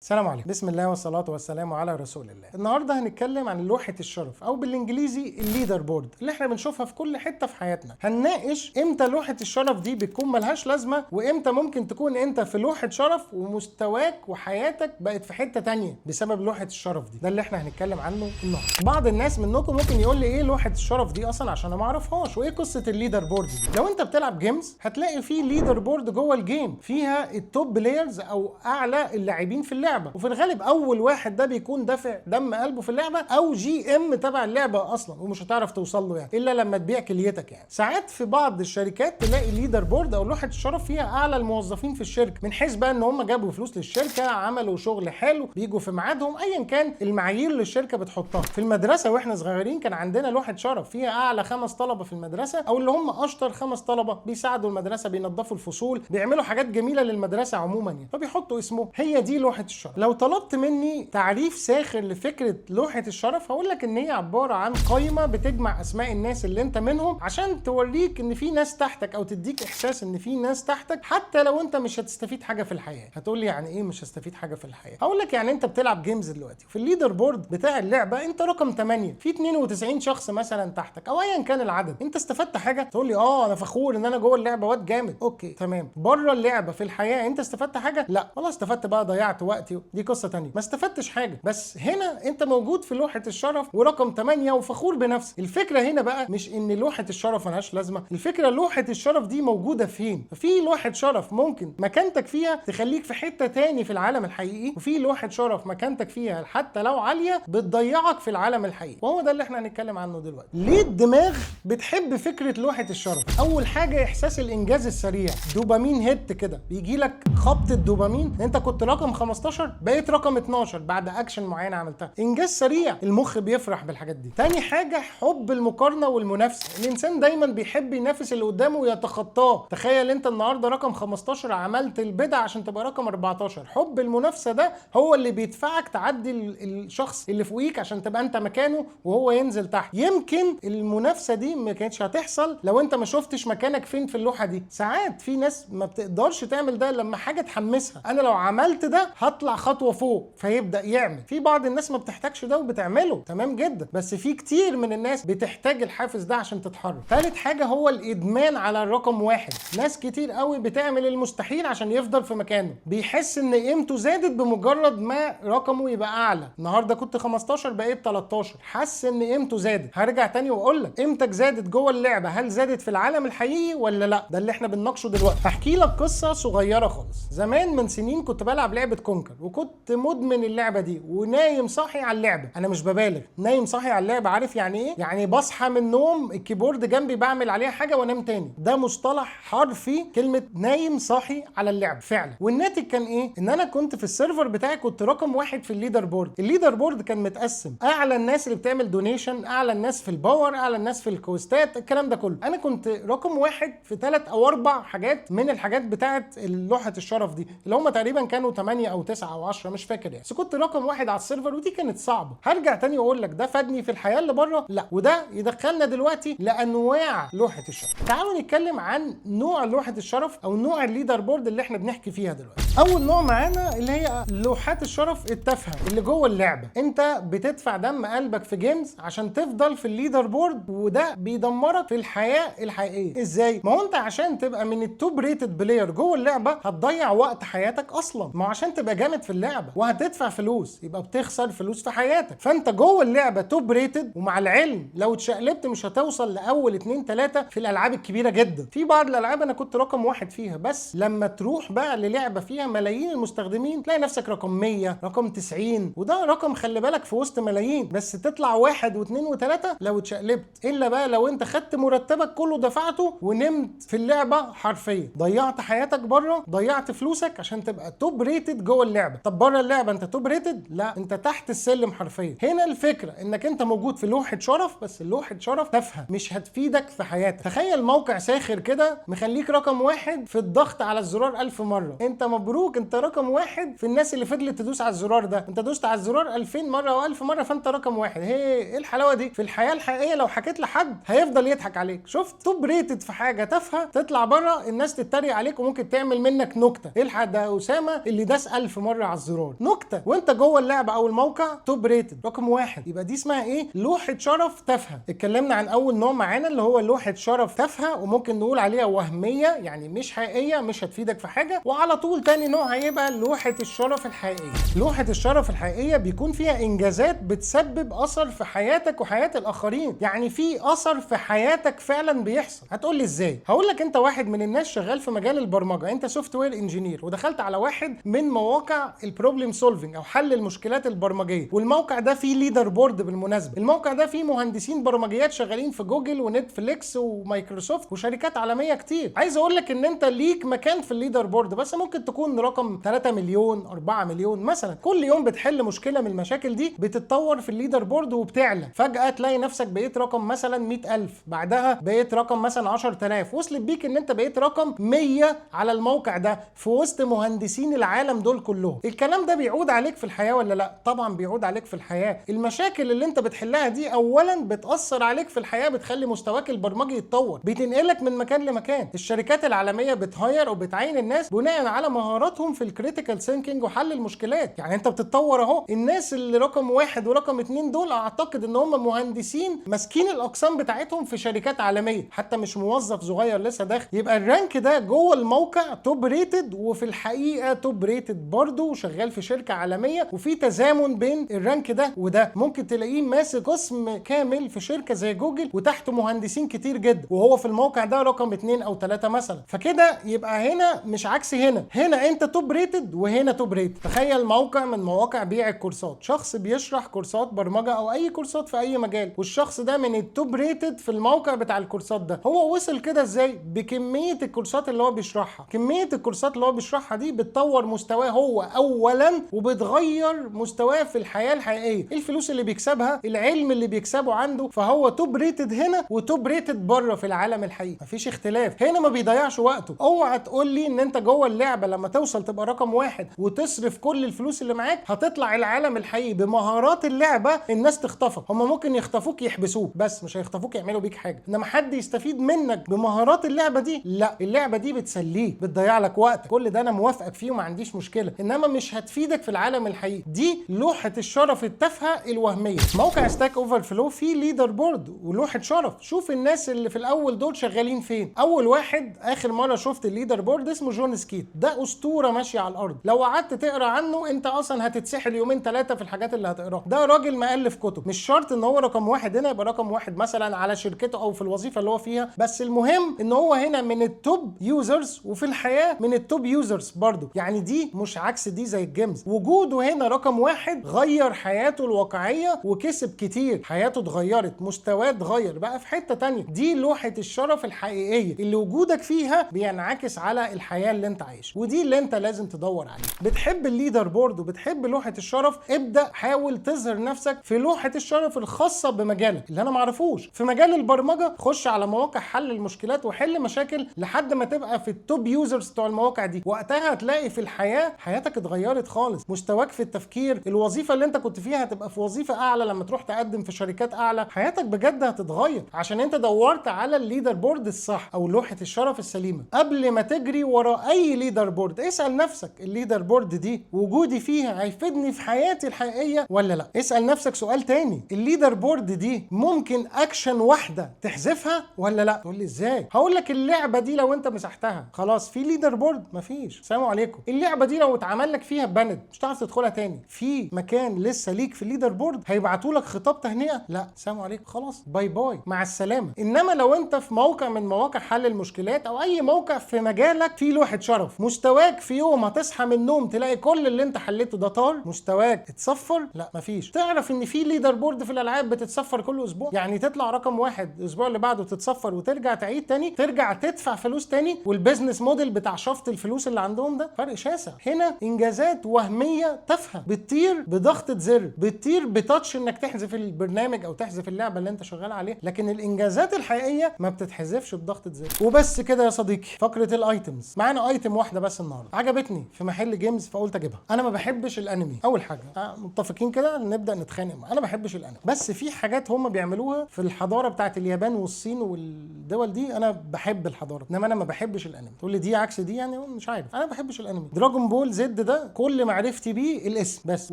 السلام عليكم، بسم الله والصلاة والسلام على رسول الله. النهاردة هنتكلم عن لوحة الشرف او بالانجليزي ال leaderboard اللي احنا بنشوفها في كل حتة في حياتنا. هنناقش امتى لوحة الشرف دي بتكون ملهاش لازمة، وامتى ممكن تكون انت في لوحة شرف ومستواك وحياتك بقت في حتة تانية بسبب لوحة الشرف دي. ده اللي احنا هنتكلم عنه النهاردة. بعض الناس منكم ممكن يقول لي ايه لوحة الشرف دي اصلا عشان انا ما اعرفهاش، وايه قصة ال leaderboard دي؟ لو انت بتلعب games هتلاقي في leaderboard جوه ال game فيها ال top players او اعلى اللاعبين في اللعبه، وفي الغالب اول واحد ده بيكون دافع دم قلبه في اللعبة او GM تبع اللعبة اصلا، ومش هتعرف توصل له يعني الا لما تبيع كليتك. يعني ساعات في بعض الشركات تلاقي leaderboard او لوحة الشرف فيها اعلى الموظفين في الشركه، من حيث بقى ان هم جابوا فلوس للشركه، عملوا شغل حلو، بيجوا في ميعادهم، ايا كان المعايير اللي الشركة بتحطها. في المدرسة واحنا صغيرين كان عندنا لوحة شرف فيها اعلى 5 طلبه في المدرسة، او اللي هم اشطر 5 طلبه، بيساعدوا المدرسه، بينظفوا الفصول، بيعملوا حاجات جميلة للمدرسة عموما يعني، فبيحطوا اسمه. هي دي لوحة الشرف. لو طلبت مني تعريف ساخر لفكرة لوحة الشرف هقول لك ان هي عبارة عن قائمة بتجمع اسماء الناس اللي انت منهم عشان توريك ان في ناس تحتك، او تديك احساس ان في ناس تحتك حتى لو انت مش هتستفيد حاجة في الحياه. هتقول لي يعني ايه مش هستفيد حاجة في الحياه؟ هقول لك يعني انت بتلعب games دلوقتي، في ال leaderboard بتاع اللعبة انت رقم 8، في 92 شخص مثلا تحتك او ايا كان العدد، انت استفدت حاجه؟ تقول لي اه انا فخور ان انا جوه اللعبة واد جامد، okay تمام. بره اللعبة في الحياة انت استفدت حاجه؟ لا والله استفدت بقى ضيعت وقتي، دي قصة تانية، ما استفدتش حاجه. بس هنا انت موجود في لوحة الشرف ورقم 8 وفخور بنفسك. الفكرة هنا بقى مش ان لوحة الشرف ملهاش لازمه، الفكرة لوحة الشرف دي موجودة فين. في لوحة شرف ممكن مكانتك فيها تخليك في حتة تاني في العالم الحقيقي، وفي لوحة شرف مكانتك فيها حتى لو عالية بتضيعك في العالم الحقيقي، وهو ده اللي احنا هنتكلم عنه دلوقتي. ليه الدماغ بتحب فكرة لوحة الشرف؟ اول حاجة احساس الانجاز السريع، dopamine hit كده، بيجي لك خبطه دوبامين، انت كنت رقم 15 بقيت رقم 12 بعد اكشن معين عملتها، انجاز سريع، المخ بيفرح بالحاجات دي. تاني حاجة حب المقارنة والمنافسه، الانسان دايما بيحب ينافس اللي قدامه ويتخطاه. تخيل انت النهارده رقم 15 عملت البدع عشان تبقى رقم 14، حب المنافسة ده هو اللي بيدفعك تعدي الشخص اللي فوقيك عشان تبقى انت مكانه وهو ينزل تحت. يمكن المنافسة دي ما كانتش هتحصل لو انت ما شفتش مكانك فين في اللوحة دي. ساعات في ناس ما بتقدرش تعمل ده لما حاجة تحمسها، انا لو عملت ده هطلع خطوة فوق، فيبدا يعمل. في بعض الناس ما بتحتاجش ده وبتعمله تمام جدا، بس في كتير من الناس بتحتاج الحافز ده عشان تتحرك. ثالث حاجة هو الادمان على الرقم 1، ناس كتير قوي بتعمل المستحيل عشان يفضل في مكانه، بيحس ان قيمته زادت بمجرد ما رقمه يبقى اعلى. النهارده كنت 15 بقيت 13، حس ان قيمته زادت. هرجع تاني واقول لك قيمتك زادت جوه اللعبة، هل زادت في العالم الحقيقي ولا لا؟ ده اللي احنا بنناقشه دلوقتي. هحكي لك قصة صغيرة خالص. زمان من سنين كنت بلعب لعبه Conquer، وكنت مدمن اللعبة دي ونايم صاحي على اللعبة، انا مش ببالغ، نايم صاحي على اللعبة. عارف يعني ايه؟ يعني بصحى من النوم ال keyboard جنبي بعمل عليها حاجة وانام تاني. ده مصطلح حرفي كلمة نايم صاحي على اللعبة فعلا. والناتج كان ايه؟ ان انا كنت في ال server بتاعي كنت رقم 1 في ال leaderboard. ال leaderboard كان متقسم اعلى الناس اللي بتعمل donation، اعلى الناس في ال power، اعلى الناس في ال quest ات، الكلام ده كله. انا كنت رقم 1 في 3 او 4 حاجات من الحاجات بتاعه لوحة الشرف دي، اللي هم تقريبا كانوا 8 او 9 او 10 مش فاكر يعني، بس كنت رقم 1 على ال server، ودي كانت صعبة. هرجع تاني واقول لك ده فادني في الحياة اللي بره؟ لا. وده يدخلنا دلوقتي لانواع لوحة الشرف. تعالوا نتكلم عن نوع لوحة الشرف او نوع ال leaderboard اللي احنا بنحكي فيها دلوقتي. اول نوع معانا اللي هي لوحات الشرف التافهة اللي جوه اللعبة. انت بتدفع دم قلبك في games عشان تفضل في ال leaderboard، وده بيدمرك في الحياة الحقيقية. ازاي؟ ما هو انت عشان تبقى من ال top rated player جوه اللعبة هتضيع وقت حياتك اصلا، ما هو عشان تبقى جامد في اللعبة وهتدفع فلوس، يبقى بتخسر فلوس في حياتك. فانت جوه اللعبة top rated، ومع العلم لو اتشقلبت مش هتوصل لاول 2 3 في الالعاب الكبيرة جدا. في بعض الالعاب انا كنت رقم 1 فيها، بس لما تروح بقى للعبة فيها ملايين المستخدمين تلاقي نفسك رقم 100، رقم 90، وده رقم خلي بالك في وسط ملايين، بس تطلع 1 و2 و3 لو اتشقلبت. الا بقى لو انت خدت مرتبك كله دفعته ونمت في اللعبة حرفيا، ضيعت حياتك بره، ضيعت فلوسك عشان تبقى top rated جوه اللعبة. طب بره اللعبة انت top rated؟ لا، انت تحت السلم حرفيا. هنا الفكرة انك انت موجود في لوحة شرف، بس لوحة شرف تافهة مش هتفيدك في حياتك. تخيل موقع ساخر كده مخليك رقم 1 في الضغط على الزرار 1000 مرة، انت مبروك مبروك، انت رقم واحد في الناس اللي فضلت تدوس على الزرار ده. انت دوست على الزرار 2000 مرة او 1000 مره، فانت رقم واحد. هي ايه الحلاوة دي؟ في الحياة الحقيقية لو حكيت لحد هيفضل يضحك عليك. شفت top rated في حاجة تافهه، تطلع بره الناس تتريق عليك وممكن تعمل منك نكته. الحق ده اسامة اللي داس 1000 مرة على الزرار، نكته. وانت جوه اللعبة او الموقع top rated رقم واحد. يبقى دي اسمها ايه؟ لوحة شرف تافهه. اتكلمنا عن اول نوع معانا اللي هو لوحة شرف تافهه، وممكن نقول عليها وهميه، يعني مش حقيقيه، مش هتفيدك في حاجه. وعلى طول تاني نوع هيبقى لوحة الشرف الحقيقيه. لوحة الشرف الحقيقية بيكون فيها انجازات بتسبب اثر في حياتك وحياه الاخرين، يعني في اثر في حياتك فعلا بيحصل. هتقول لي ازاي؟ هقول لك، انت واحد من الناس شغال في مجال البرمجه، انت software engineer، ودخلت على واحد من مواقع ال problem solving او حل المشكلات البرمجيه، والموقع ده فيه leaderboard. بالمناسبة الموقع ده فيه مهندسين برمجيات شغالين في جوجل ونتفليكس ومايكروسوفت وشركات عالمية كتير. عايز اقول لك ان انت ليك مكان في ال leaderboard، بس ممكن تكون رقم 3 مليون، 4 مليون مثلا. كل يوم بتحل مشكلة من المشاكل دي بتتطور في ال leaderboard وبتعلى، فجاة تلاقي نفسك بقيت رقم مثلا 100000، بعدها بقيت رقم مثلا 10000، وصلت بيك ان انت بقيت رقم 100 على الموقع ده في وسط مهندسين العالم دول كلهم. الكلام ده بيعود عليك في الحياة ولا لا؟ طبعا بيعود عليك في الحياه. المشاكل اللي انت بتحلها دي اولا بتاثر عليك في الحياه، بتخلي مستواك البرمجي يتطور، بتنقلك من مكان لمكان. الشركات العالمية بت hire او بتعين الناس بناء على مهاراتهم في ال critical thinking وحل المشكلات، يعني انت بتتطور اهو. الناس اللي رقم واحد ورقم اتنين دول اعتقد ان هم مهندسين ماسكين الاقسام بتاعتهم في شركات عالميه، حتى مش موظف صغير لسه داخل. يبقى ال rank ده جوه الموقع top rated، وفي الحقيقة top rated برضه، وشغال في شركة عالميه، وفي تزامن بين ال rank ده وده. ممكن تلاقيه ماسك قسم كامل في شركة زي جوجل وتحته مهندسين كتير جدا، وهو في الموقع ده رقم 2 او 3 مثلا. فكده يبقى هنا مش عكس هنا، هنا انت top rated وهنا top rated. تخيل موقع من مواقع بيع الكورسات، شخص بيشرح كورسات برمجة او اي كورسات في اي مجال، والشخص ده من ال top rated في الموقع بتاع الكورسات ده. هو وصل كده ازاي؟ بكمية الكورسات اللي هو بيشرحها. كمية الكورسات اللي هو بيشرحها دي بتطور مستواه هو اولا، وبتغير مستواه في الحياة الحقيقيه، الفلوس اللي بيكسبها، العلم اللي بيكسبه عنده. فهو top rated هنا و top rated بره في العالم الحقيقي، مفيش اختلاف. هنا ما بيضيعش وقته. اوعى تقول لي ان انت جوه اللعبة لما توصل تبقى رقم واحد وتصرف كل الفلوس اللي معاك هتطلع العالم الحقيقي بمهارات اللعبة الناس تخطفك. هم ممكن يخطفوك يحبسوك، بس مش هيخطفوك يعملوا بيك حاجه. انما حد يستفيد منك بمهارات اللعبة دي، لا. اللعبة دي بتسليك، بتضيع لك وقتك، كل ده انا موافقك فيه وما عنديش مشكله، انما مش هتفيدك في العالم الحقيقي. دي لوحة الشرف التافهة الوهميه. موقع Stack Overflow فيه leaderboard ولوحه شرف. شوف الناس اللي في الاول دول شغالين فين. اول واحد اخر مرة شفت ال leaderboard اسمه جون سكيت، ده اسطورة ماشية على الارض. لو قعدت تقرا عنه انت اصلا هتتسحل يومين ثلاثة في الحاجات اللي هتقراها. ده راجل مؤلف كتب. مش شرط ان هو رقم واحد هنا يبقى رقم واحد مثلا على شركته او في الوظيفة اللي هو فيها، بس المهم ان هو هنا من ال top users، وفي الحياة من ال top users برضو. يعني دي مش عكس دي زي ال games. وجوده هنا رقم واحد غير حياته الواقعية وكسب كتير، حياته اتغيرت، مستواه اتغير، بقى في حتة تانية. دي لوحة الشرف الحقيقية اللي وجودك فيها بينعكس على الحياة اللي انت عايشها، ودي اللي انت لازم تدور عليها. بتحب ال leaderboard وبتحب لوحة الشرف، ابدا حاول تظهر نفسك في لوحة الشرف الخاصة بمجالك. اللي انا معرفوش في مجال البرمجه، خش على مواقع حل المشكلات وحل مشاكل لحد ما تبقى في ال top users بتوع المواقع دي. وقتها هتلاقي في الحياة حياتك اتغيرت خالص، مستواك في التفكير، الوظيفة اللي انت كنت فيها هتبقى في وظيفة اعلى لما تروح تقدم في شركات اعلى. حياتك بجد هتتغير عشان انت دورت على ال leaderboard الصح او لوحة الشرف السليمه. قبل ما تجري ورا اي leaderboard اسال نفسك، ال leaderboard دي وجودي فيها هيفيدني في حياتي الحقيقية ولا لا؟ اسال نفسك سؤال تاني، ال leaderboard دي ممكن اكشن واحدة تحذفها ولا لا؟ تقول لي ازاي؟ هقول لك، اللعبة دي لو انت مسحتها خلاص، في leaderboard؟ مفيش، سلام عليكم. اللعبة دي لو اتعمل لك فيها banned مش هتعرف تدخلها تاني. في مكان لسه ليك في ال leaderboard؟ هيبعتوا لك خطاب تهنئه؟ لا، سلام عليكم، خلاص، bye bye، مع السلامه. انما لو انت في موقع من مواقع حل المشكلات او اي موقع في مجالك في لوحة شرف، مستواك في يوم هتصحى من النوم تلاقي كل اللي انت حليته ده طار، مستواك اتصفر؟ لا، مفيش. تعرف ان في leaderboard في الالعاب بتتصفر كل اسبوع؟ يعني تطلع رقم واحد، الاسبوع اللي بعده تتصفر وترجع تعيد تاني، ترجع تدفع فلوس تاني. وال business model بتاع شفط الفلوس اللي عندهم ده فرق شاسع. هنا انجازات وهمية تافهة بتطير بضغطه زر، بتطير ب touch انك تحذف البرنامج او تحذف اللعبة اللي انت شغال عليها، لكن الانجازات الحقيقية ما بتتحذفش بضغطه زر. وبس كده يا صديقي. فقره ال items، معانا item واحدة بس النهارده. النهارده. عجبتني في محل games فقلت اجيبها. انا ما بحبش الانمي، اول حاجة متفقين كده نبدا نتخانق. انا ما بحبش الانمي، بس في حاجات هم بيعملوها في الحضارة بتاعت اليابان والصين والدول دي انا بحب الحضاره، انما انا ما بحبش الانمي. تقول لي دي عكس دي، يعني مش عارف، انا ما بحبش الانمي. Dragon Ball Z ده كل معرفتي بيه الاسم بس،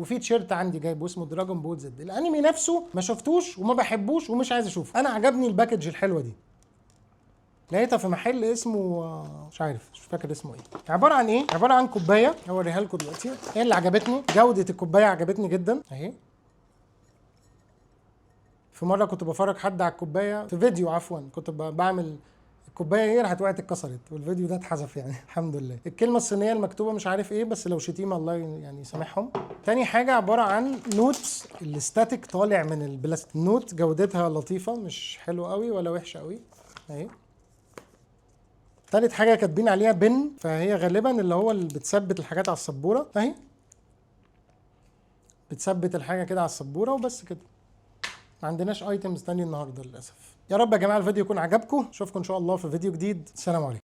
وفي تيشيرت عندي جايبه اسمه Dragon Ball Z. الانمي نفسه ما شفتوش وما بحبوش ومش عايز اشوفه. انا عجبني ال package الحلوة دي، لقيتها في محل اسمه مش عارف، مش فاكر اسمه ايه. عبارة عن ايه؟ عبارة عن كوباية، هوريها لكم دلوقتي. هي اللي عجبتني جوده الكوبايه، عجبتني جدا اهي. في مرة كنت بفرج حد على الكوباية في فيديو، عفوا كنت بعمل الكوباية هي راحت وقعت اتكسرت، والفيديو ده اتحذف يعني الحمد لله. الكلمة الصينية المكتوبة مش عارف ايه، بس لو شتيمه الله يعني يسامحهم. تاني حاجة عبارة عن note، ال static طالع من البلاستيك. note جودتها لطيفه، مش حلوة قوي ولا وحشة قوي اهي. تالت حاجة كاتبين عليها pin، فهي غالبا اللي هو اللي بتثبت الحاجات على السبوره اهي، بتثبت الحاجة كده على السبوره وبس كده. ما عندناش items تاني النهارده للاسف. يا رب يا جماعة الفيديو يكون عجبكم، اشوفكم ان شاء الله في فيديو جديد. السلام عليكم.